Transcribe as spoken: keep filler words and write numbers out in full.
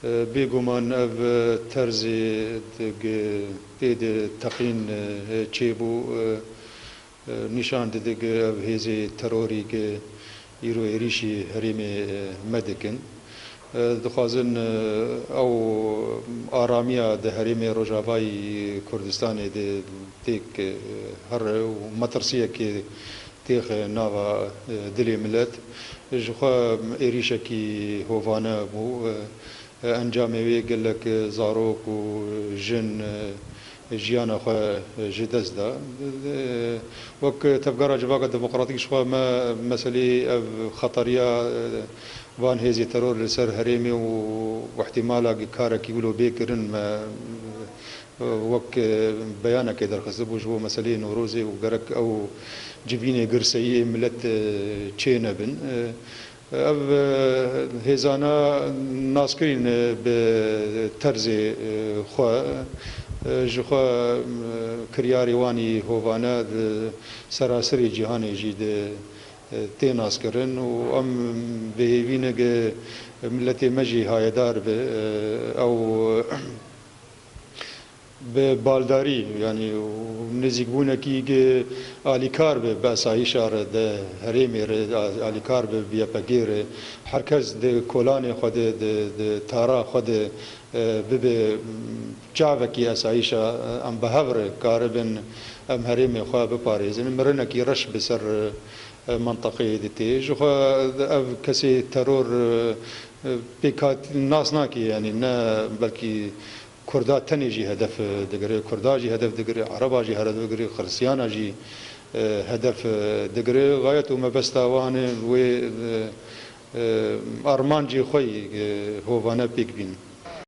Bêguman ev terzê di g-, tê de teqîn, e, çêbû, e, e, nîşan dide gi ev hêzê terorî gi îro êrîşî herêmê, e, me dikin. E, dixwazin, e, ew aramiya di herêmê Rojavayî Kurdistanê de têk, e, here û metirsiyekê têxe nava, e, dilê milet. Ji xwe êrîşekî hovane bû. E, Encamê wê gelek zarok û jin jiyana xwe ji dest da. Wek Tevgera Civaka Demokratîk ji xwe me meselê ev xeteriya van hêzê teror li ser herêmê û ihtimala karekî wilo bê kirin me wek beyanekê derxistibû ji bo meseleyê Newrozê û gerek ew civînê girseyî ê milet çê nebin. Ev, e, hêzana naskirîn, e, bi terzê, e, xwe, e, ji xwe, e, kiryarê wan î hovane di seraserê cîhanê jî di, e, tê naskirin û em bi hêvî ne ke miletê me jî hayedar be, e, ew bi baldarî, yanî û nêzîkbûnekî gi alîkar bi, bi esayîşa re, di herêmê re a-, alîkar bi, bi Y P G re, her kes di kolanê xwe de, di, di tara xwe de, e, bibe çavekî esayîşa, e, em bi hev re karibin em herêmê xwe biparêzin. Mirinekî reş bi ser, e, mentiqeyê de tê. Ji xwe ev kesê teror, e, e, pêkhat nas nake, yanî ne belkî Kurda tenê jî hedef, e, digire, Kurda jî hedef digire, Ereba jî hedef digire, Xiristiyana jî, e, hedef, e, digire. Xayet û mebesta wan e wê, e, e, armancê xwe yî, e, hovane pêk bîn.